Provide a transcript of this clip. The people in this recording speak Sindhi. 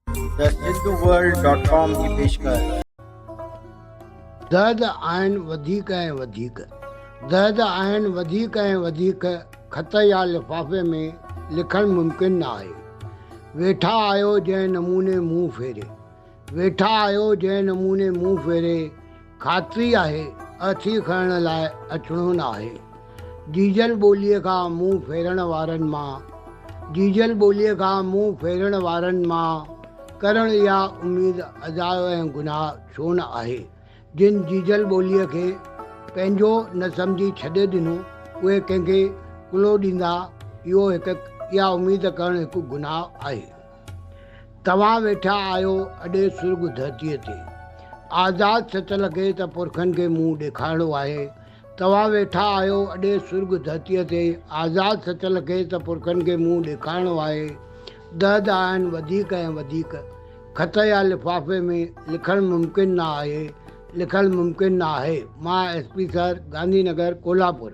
The Sindhu world dot com جي پيشڪش. درد آهن وڌيڪ ۽ وڌيڪ. درد آهن وڌيڪ ۽ وڌيڪ خط يا لفافي ۾ لکڻ ممڪن نه آهي. ويٺا آهيو جنهن نموني منهن ڦيري. ويٺا آهيو جنهن نموني منهن ڦيري، خاطري آهي ارٿي کڻڻ لاء اچڻو نه آهي. جيجل ٻوليء کان منهن ڦيرڻ وارن مان، جيجل ٻوليء کان منهن ڦيرڻ وارن مان ڪرڻ اها اميد اجايو ۽ گناهه ڇو نه آهي؟ جن جيجل ٻوليء کي پنهنجو نه سمجهي ڇڏي ڏنو، اهي ڪنهن کي ڪلهو ڏيندا؟ اهو هڪ اها اميد ڪرڻ هڪ گناهه آهي. توهان ويٺا آهيو اڏي سرڳ ڌرتيء تي. آزاد سچل کي ته پرکن کي منهن ڏيکارڻو آهي. توهان ويٺا آهيو اڏي سرڳ ڌرتيء تي. آزاد سچل کي ته پرکن کي منهن ڏيکارڻو آهي. درد آهن وڌيڪ ۽ وڌيڪ. خط يا لفافي ۾ لکڻ ممڪن نه آهي. لکڻ ممڪن نه آهي. مان S P sir, Gandhi Nagar, Kolhapur.